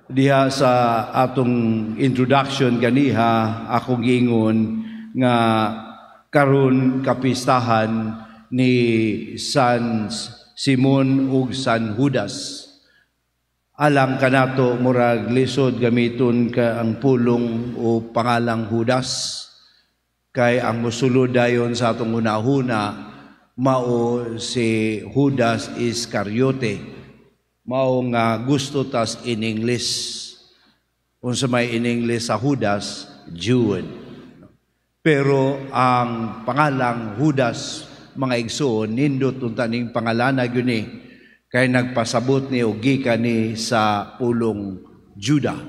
Diha sa atong introduction ganiha, akong giingon nga karon kapistahan ni San Simon ug San Judas. Alang kanato, murag lisod gamiton ka ang pulong o pangalang Judas kay ang mosulod dayon sa atong hunahuna mao si Judas Iscariote. Mao nga gusto tas in English. Unsa may in English sa Judas? Jude. Pero ang pangalang Judas, mga igsoon, nindot unta ning pangalana gyud ni kay nagpasabot ni og gikan ni sa pulong Juda.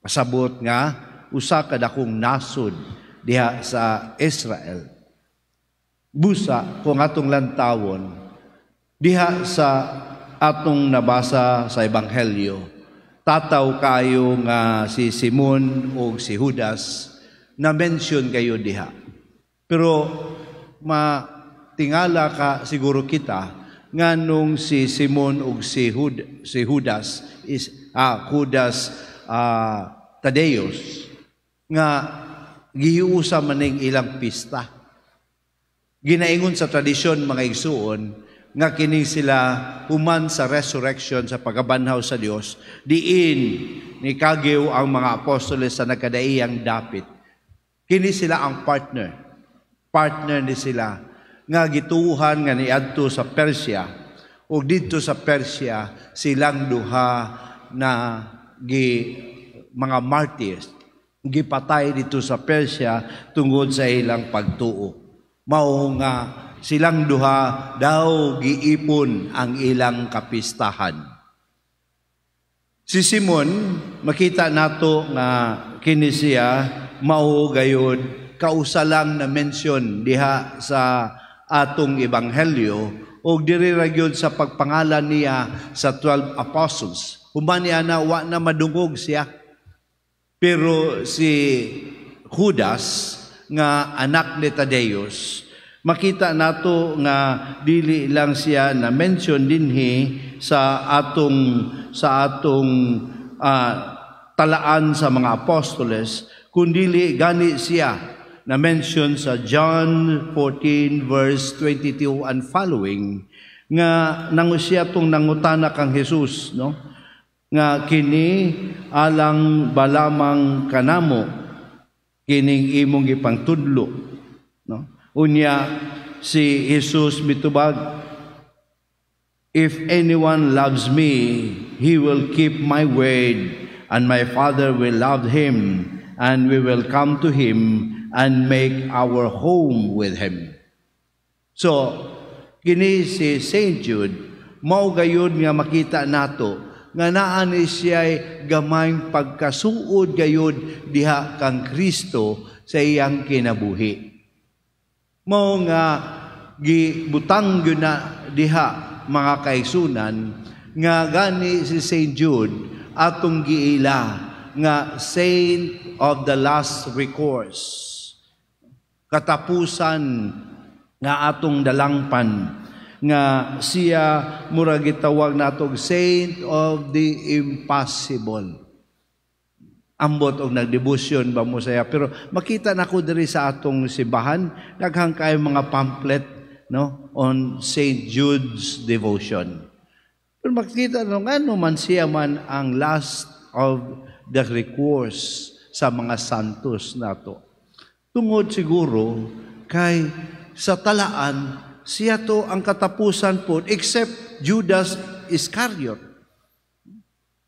Pasabot nga usa ka dakong nasod diha sa Israel. Busa kung atong lantawon diha sa atong nabasa sa Ebanghelyo, tataw kayo nga si Simon o si Judas na mention kayo diha. Pero matingala ka siguro kita nganong si Simon ug si Judas is Judas Tadeus nga gihiusa maning ilang pista. Ginaingon sa tradisyon, mga igsuon, nga kini sila human sa resurrection, sa pagkabanhaw sa Dios, diin ni kagiw ang mga apostoles sa nagkadaiyang dapit. Kini sila ang partner. Partner ni sila nga gituhan nga niadto sa Persia, ug didto sa Persia silang duha na gi mga martyrs, gipatay dito sa Persia tungod sa ilang pagtuo. Mao nga silang duha daw giipon ang ilang kapistahan. Si Simon, makita nato nga kini siya mao gayud kausa lang na mention diha sa atong ebanghelyo ug diri ra gyud sa pagpangalan niya sa 12 apostles. Human niya na wa na madungog siya. Pero si Judas nga anak ni Tadeus, makita nato nga dili lang siya na mention dinhi sa atong talaan sa mga apostoles, kundili gani siya na mention sa John 14 verse 22 and following, nga nangu siya tong nangutana kang Jesus, no, nga kini alang balamang kanamo kining imong gipangtudlo, no? Unya si Jesus mitubag, "If anyone loves me, he will keep my word, and my Father will love him, and we will come to him and make our home with him." So kini si Saint Jude mao gayud nga makita nato nga naa ni siya'y gamayng pagkasuod gayud diha kang Kristo sa iyang kinabuhi. Mao nga gibutang gyud na diha, mga kaigsunan, nga gani si Saint Jude atong giila nga saint of the last recourse. Katapusan nga atong dalangpan, nga siya mura gitawag nato saint of the impossible. Ambot og nagdebosyon ba mo saya, pero makita nako diri sa atong simbahan daghang kayo mga pamphlet, no, on Saint Jude's devotion. Pero makita no ngano man siya man ang last of the recourse sa mga santos nato? Tungod siguro kay sa talaan siya to ang katapusan po except Judas Iscariot.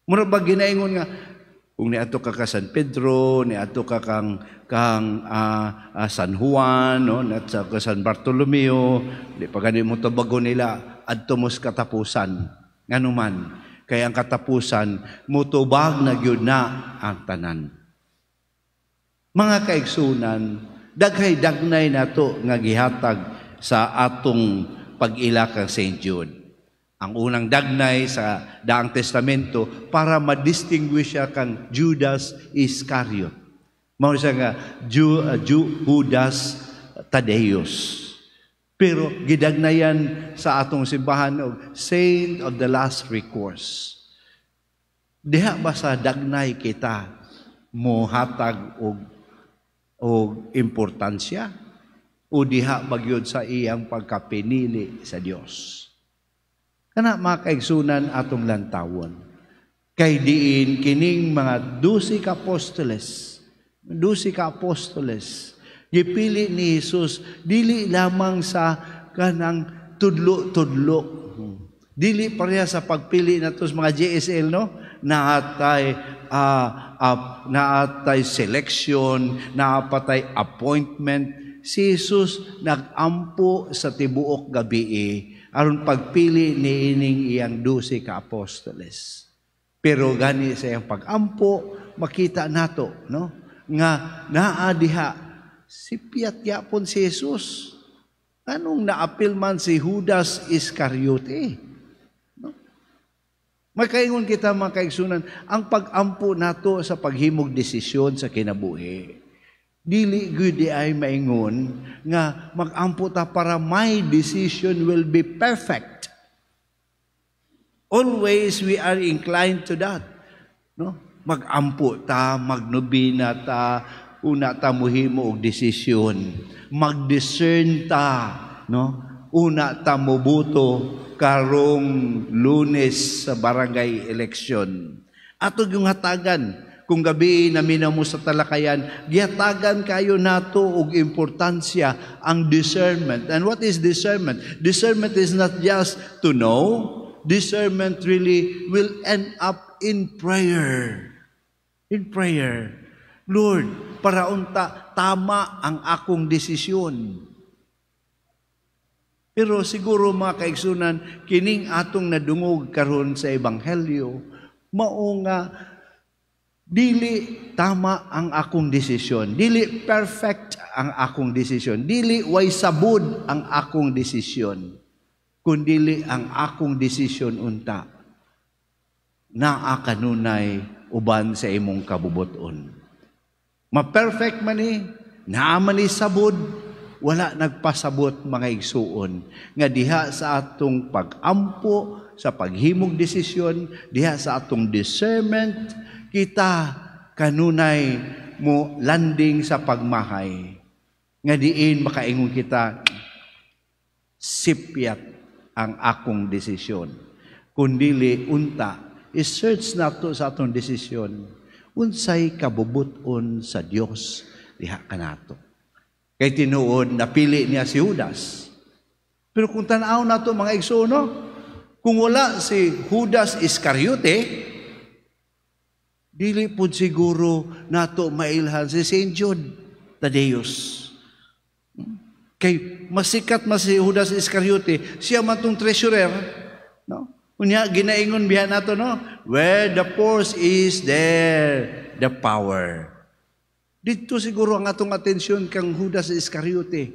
Mura ba ginaingon nga kung niadto ka ka San Pedro, niadto ka kang San Juan, no, niadto ka San Bartolomeo, di pa gani mo tubagon nila adto mo sa katapusan. Ngano man, kay ang katapusan mutubag na gyud na ang tanan. Mga kaigsunan, daghay dagnay nato nga gihatag sa atong pag-ila kang Saint Jude. Ang unang dagnay sa Daang Testamento para ma-distinguish siya kang Judas Iscariot. Mao siya nga Judas Tadeus. Pero gidagnayan sa atong simbahan og saint of the last recourse. Diha ba sa dagnay kita mohatag og importansya o diha ba gyud sa iyang pagkapinili sa Dios? Kana, mga kaigsunan, atong lantawon. Kay diin kining mga 12 ka apostoles, 12 ka apostoles, gipili ni Jesus dili lamang sa kanang tudlo-tudlo. Dili pareha sa pagpili nato sa mga GSL, no? Naatay selection, naapatay appointment. Si Jesus nagampo sa tibuok gabi aron pagpili ni ining iyang 12 ka apostoles. Pero gani sa iyang pagampo, makita nato, no, nga naa diha sipyat yapon si Jesus. Anong naapil man si Judas Iscariote? No? Makaingon kita, mga kaigsunan, ang pagampo nato sa paghimog desisyon sa kinabuhi, dili gyud ay maingon nga magampo ta para my decision will be perfect. Always we are inclined to that. No? Magampo ta, magnobina ta, una ta muhimo og desisyon. Mag-discern ta, no? Una ta moboto karong Lunes sa barangay election. Ato yung hatagan kung gabi naminaw mo sa talakayan, gihatagan kayo nato og importansya ang discernment. And what is discernment? Discernment is not just to know. Discernment really will end up in prayer. In prayer. Lord, para unta tama ang akong desisyon. Pero siguro, mga kaigsunan, kining atong nadungog karon sa ebanghelyo, mao nga dili tama ang akong desisyon, dili perfect ang akong desisyon, dili way sabod ang akong desisyon, kundili ang akong desisyon unta naa kanunay uban sa imong kabubuton. Ma-perfect man ni, naa man ni sabod, wala nagpasabot, mga igsuon, nga diha sa atong pagampo, sa paghimog desisyon, diha sa atong discernment, kita kanunay mo landing sa pagmahay. Nga diin makaingon kita, sipyat ang akong desisyon. Kundili unta, i-search nato sa atong desisyon, unsay kabubuton sa Dios diha kanato. Kay tinuod napili niya si Judas. Pero kung tan-aw nato, mga igsoon, no, kung wala si Judas Iscariote, dili pud siguro nato mailhan si St. Jude Thaddeus. Kay masikat man si Judas Iscariote, siya man tong treasurer, no? Unya ginaingon biya nato, no? Where the force is, there the power. Dito siguro ang atong atensyon kang Judas Iscariote.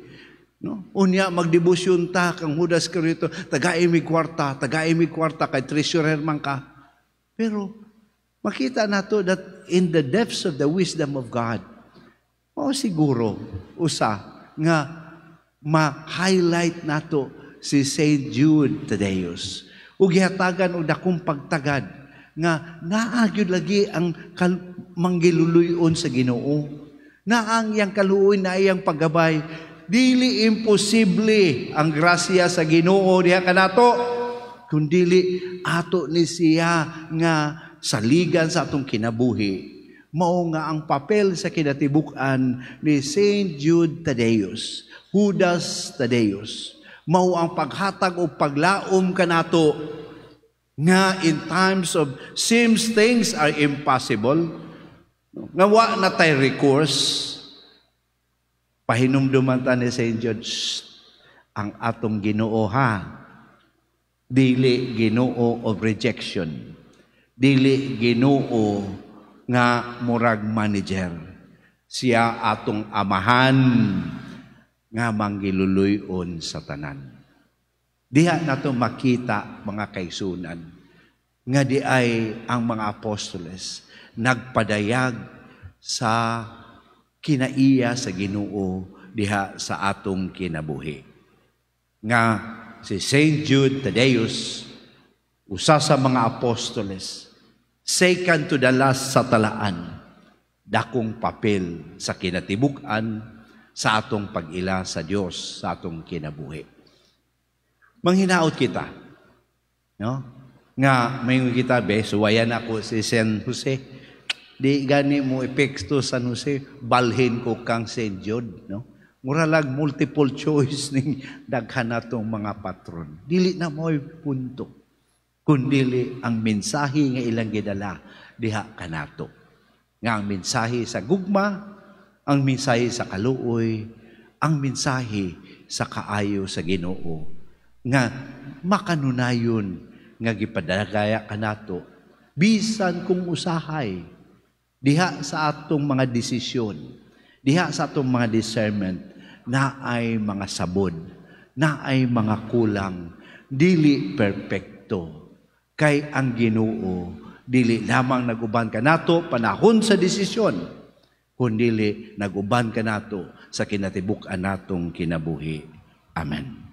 No? Unya magdebosyon ta kang Judas Iscariote, tagai mi kwarta, tagai mi kwarta kay treasurer man ka. Pero makita nato that in the depths of the wisdom of God, o siguro usa nga ma-highlight nato si Saint Jude Thaddeus ug gihatagan og dakong pagtagad nga naa gyud lagi ang manggiluluyon sa Ginoo. Naa ang iyang kaluoy, na iyang paggabay. Dili imposible ang grasya sa Ginoo diha kanato, kundili ato ni siya nga saligan sa atong kinabuhi. Mao nga ang papel sa kinatibuk-an ni Saint Jude Thaddeus, Judas Thaddeus, mao ang paghatag o paglaom kanato nga in times of seems things are impossible, nga wa na tay recourse, pahinumduman ta ni Saint Jude, ang atong Ginoo ha, dili Ginoo of rejection, dili Ginoo nga murag manager. Siya atong amahan nga manggiluluyon sa tanan. Diha nato makita, mga kaigsunan, nga di ay ang mga apostoles nagpadayag sa kinaiya sa Ginoo diha sa atong kinabuhi. Nga si Saint Jude Thaddeus, usa sa mga apostoles, Second to the last sa talaan, dakong papel sa kinatibuk-an sa atong pag-ila sa Dios sa atong kinabuhi. Manghinaot kita, no? Nga may kita be suwayan ako si San Jose. Di gani mo epekto San Jose, balhin ko kang Saint Jude, no? Mura lag multiple choice ning daghan natong mga patron. Dili na mo'y punto, kundili ang mensahe nga ilang gidala diha kanato. Nga ang mensahe sa gugma, ang mensahe sa kaluoy, ang mensahe sa kaayo sa Ginoo nga makanunayon nga gipadagaya kanato bisan kung usahay diha sa atong mga desisyon, diha sa atong mga discernment, naay mga sabod, naay mga kulang, dili perpekto. Kay ang Ginoo dili lamang naguban kanato panahon sa desisyon, kundili naguban kanato sa kinatibuk-an natong kinabuhi. Amen.